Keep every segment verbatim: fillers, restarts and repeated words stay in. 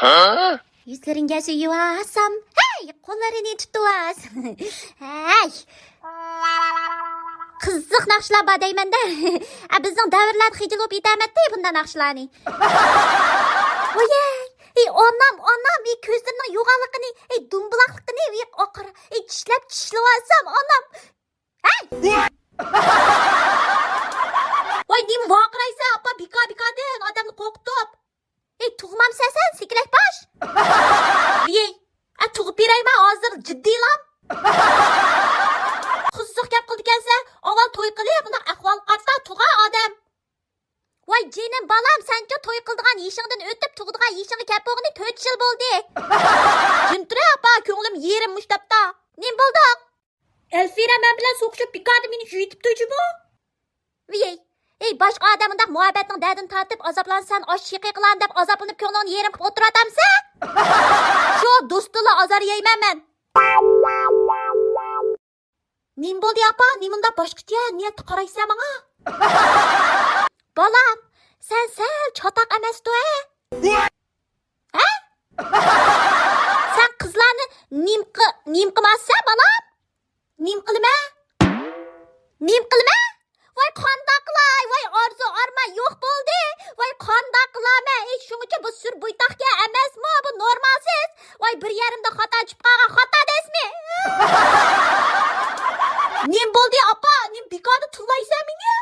يۈزلىرىڭگە سۆيۈۋالسام، ھەي، قوللىرىنى تۇتۇۋالسام. ھەي. قىزىق ناخشىلار بار دەيمەن-دە. ئە، بىزنىڭ دەۋرلەردە خىجىل بولۇپ يېتەلمەيتتى بۇنداق ناخشىلارنى. ۋويەي، ئەي، ئانام، ئانام، ئەي، كۆزلىرىنىڭ يوغانلىقىنى، ئەي، دۇمبىلاقلىقىنى، ئەي، ئاقار، ئەي، چىشلەپ چىشلىۋالسام، ئانام. ھەي! ۋاي، نېمە ۋارقىرايسەن، ئاپا، بىكار-بىكاردىن ئادەمنى قورقۇتۇپ. ئەي، تۇغمامسەن سەن، سېكىلەك باش؟ ۋىي، ئە، تۇغۇپ بېرەيمەن ھازىر، جىددىيلام. قىزىق گەپ قىلىدىكەنسەن، ئاۋۋال توي قىلىپ، ئۇنداق ئەھۋال قارىسا تۇغار ئادەم. ۋاي جېنىم بالام، سەنچۇ توي قىلىدىغان يېشىڭدىن ئۆتۈپ، تۇغىدىغان يېشىڭغا كەپ بولغىنى تۆت يىل بولدى. جىم تۇرە ئاپا، كۆڭلۈم يېرىم مۇشۇ تاپتا. نېمە بولدۇڭ؟ ئەلفىرە مەن بىلەن سوقۇشۇپ، بىكاردىن مېنى يۇيۇتۇپتۇ جۇمۇ. ۋىي، ئەي، باشقا ئادەم ئۇنداق مۇھەببەتنىڭ دەردىنى تارتىپ، ئازابلانسا سەن ئاشۇ شېقى قىلارمەن دەپ ئازابلىنىپ كۆڭلۈڭنى يېرىم قىلىپ ئولتۇرۇۋاتامسەن؟ شۇ دوستۇنلا ئازار يەيمەن مەن. نېمە بولدى ئاپا؟ نېمە ئۇنداق باشقىچە نىيەتتە قارايسەن ماڭا؟ بالام، سەن سەل چاتاق ئەمەستۇ ھە؟ ھە؟ سەن قىزلارنى نېمە قى-، نېمە قىلماسسەن بالام؟ نېمە قىلىمەن؟ نېمە قىلىمەن؟ ۋاي قانداق قىلاي؟ ۋاي ئارزۇ ئارمان يوق بولدى. ۋاي قانداق قىلامەن؟ ئى، شۇڭىچە بۇ سۈر بويتاقكەن ئەمەسمۇ بۇ نورمالسىز؟ ۋاي بىر يېرىمدە خاتا چۈشۈپ قالغان خاتا دەيسىمۇ؟ نېمە بولدى ئاپا؟ نېمە بىكاردا تىللايسەن مېنى؟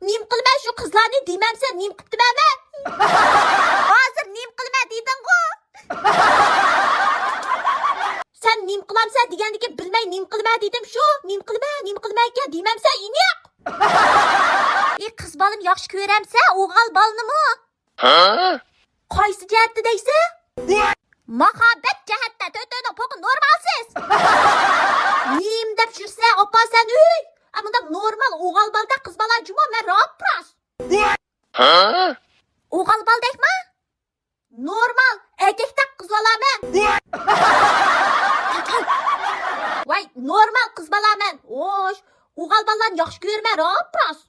نېمە قىلىمەن شۇ قىزلارنى دېمەمسەن، نېمە قىپتىمەن مەن؟ ھازىر نېمە قىلىمەن دېدىڭغۇ؟ سەن نېمە قىلامسەن دېگەندىكىن بىلمەي نېمە قىلىمەن دېدىم شۇ. نېمە قىلىمەن، نېمە قىلىمەنكەن دېمەمسەن ئېنىق. ئى قىز بالىنى ياخشى كۆرەمسەن ئوغۇل بالىنىمۇ؟ ھە؟ قايسى جەھەتتە دەيسەن؟ ماھابەت جەھەتتە تۆتۆنىڭ پوقى نورمالسىز. نېمە دەپ يۈرسەن ئاپا سەن ئۆي؟ ئە، مۇنداق نورمال ئوغۇل بالىدەك قىز بالا جۇمۇ مەن راپ راست. ھە؟ ئوغۇل بالىدەكما؟ نورمال ئەركەكتەك قىز بالا مەن. ۋاي، نورمال قىز بالا مەن. خوش، ئوغۇل بالىلارنى ياخشى كۆرىمەن راپ راست.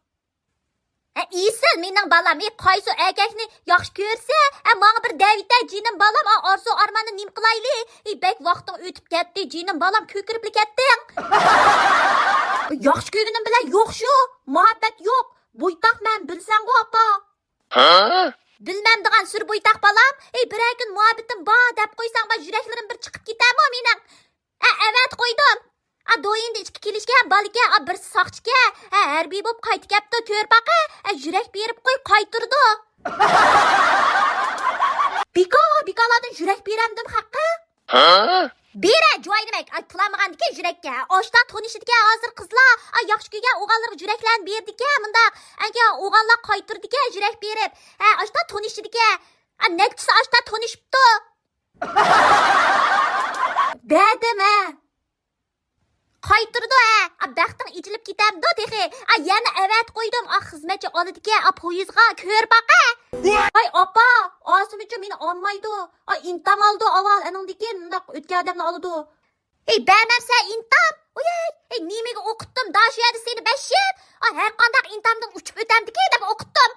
ھە، ئېسىل مېنىڭ بالام، ئى، قايسى ئەركەكنى ياخشى كۆرسە، ھە، ماڭا بىر دەۋېتە جېنىم بالام، ئا، ئارزۇ ئارماننى نېمە قىلايلى؟ ئى، بەك ۋاقتىڭ ئۆتۈپ كەتتى جېنىم بالام، كۆكىرىپلا كەتتىڭ. ياخشى كۆرگىنىم بىلەن يوق شۇ، مۇھەببەت يوق، بويتاق مەن، بىلسەڭغۇ ئاپا. ھە؟ بىلمەمدىغان سۈر بويتاق بالام، ئى، بىرەر كۈن مۇھەببىتىم بار دەپ قويساڭ، بار يۈرەكلىرىم بىر چىقىپ كېتەرمۇ مېنىڭ؟ ھە، ئەۋەتە قويدۇم. ئا، دويىندا ئىككى كېلىشكەن بالىكەن، ئا، بىرسى ساقچىكەن. ھە، ھەربىي بولۇپ قايتىپ كەپتۇ، كۆر باقە. ھە، يۈرەك بېرىپ قوي، قايتۇرىدۇ. بىكار، بىكارلاردىن يۈرەك بېرەمدىم خەققە؟ ھە؟ بېرە، جۇۋاينىمەك. ئاي، پۇل ئالمىغاندىكى يۈرەككە. ئاشتا تونۇشىدىكەن ھازىر قىزلار. ئاي، ياخشى كۆرگەن ئوغۇللىرىغا يۈرەكلەرنى بېرىدىكەن مۇنداق. ئەنكى ئوغۇللار قايتۇرىدىكەن يۈرەك بېرىپ. ھە، ئاشتا تونۇشىدىكەن. ئا، نەچچىسى ئاشتا تونۇشۇپتۇ. بەردىم، ھە. قايتۇرىدۇ، ھە. ئا، بەختىڭ ئېچىلىپ كېتەمدۇ تېخى؟ ئا، يەنە ئەۋەتە قويدۇم. ئا، خىزمەتچى ئالىدىكەن، ئا، پويىزغا، كۆر باقە. ۋاي ئاپا، ئاسىمىچۇ مېنى ئالمايدۇ. ئا، ئىنتام ئالىدۇ ئاۋۋال، ئانىڭدىن كېيىن مۇنداق ئۆتكەن ئادەمنى ئالىدۇ. ئەي، بەرمەمسەن ئىنتام؟ ۋويەي، ئەي، نېمىگە ئوقۇتتۇم دا شۇ يەردە سېنى بەش يىل؟ ئا، ھەر قانداق ئىنتامدىن ئۇچۇپ ئۆتەمدىكى دەپ ئوقۇتتۇم.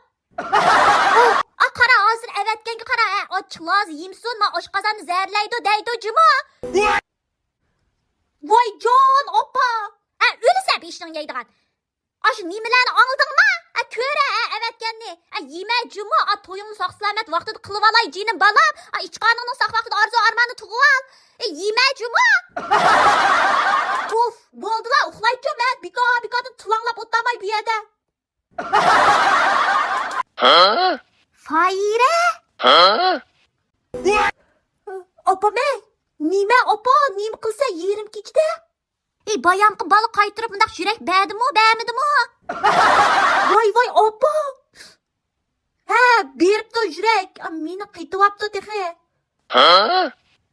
ئا، قارا، ھازىر ئەۋەتكەنگە قارا، ھە، ئاچچىق لازا يېمىسۇن، ما ئاشقازاننى زەھەرلەيدۇ دەيدۇ جۇمۇ. ۋاي جان ئاپا! ھە، ئۆلىسە بېشىڭ يەيدىغان. ئاشۇ نېمىلەرنى ئاڭلىدىڭما؟ ھە، كۆرە، ھە، ئەۋەتكەننى. ھە، يېمە جۇمۇ، ئا، تويۇڭنى ساق-سالامەت ۋاقتىدا قىلىۋالاي جېنىم بالام. ھە، ئىچقانىڭنى ساق ۋاقتىدا ئارزۇ ئارماننى تۇغۇۋال. ھە، يېمە جۇمۇ. ئۇف، بولدىلا، ئۇخلايچۇ، مەن بىكار-بىكاردىن تىلاڭلاپ ئولتۇرماي بۇ يەردە. ھە؟ فايرە؟ ھە؟ ئاپام ئەي، نېمە ئاپا، نېمە قىلسا يېرىم كېچىدە؟ ئى، بايامقى بالا قايتۇرۇپ مۇنداق يۈرەك بەردىمۇ، بەرمىدىمۇ؟ ۋاي، ۋاي، ئاپا! ھە، بېرىپتۇ يۈرەك، مېنى قېتىۋاپتۇ تېخى. ھە؟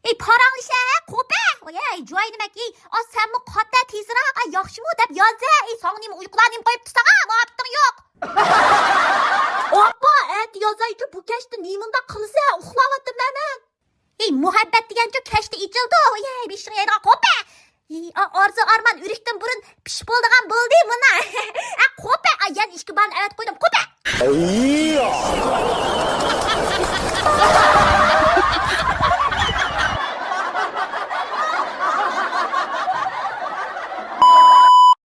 ئى، پاراڭلىشە، قوپە! ۋاي، جۇۋاينىمەك، ئى، ئا، سەنمۇ قاتە تېزراق، ئا، ياخشىمۇ دەپ يازە، ئى، ساڭا نېمە ئۇيقۇلار نېمە قويۇپتۇ ساڭا، مۇھەببىتىڭ يوق. ئاپا، ئەتە يازايچۇ، بۇ كەچتە نېمانداق قىلىسەن، ئۇخلاۋاتىمەن مەن. ئى، مۇھەببەت دېگەنچۇ كەچتە ئېچىلىدۇ، ۋاي، بېشىڭ يەيدىغان قوپە! ئى، ئا، ئارزۇ ئارمان ئۆلۈشتىن بۇرۇن پىش بولىدىغان بولدى مانا. ئە، قوپە، ئا، يەنە ئىككى بالىنى ئەۋەتىپ قويدۇم، قوپە!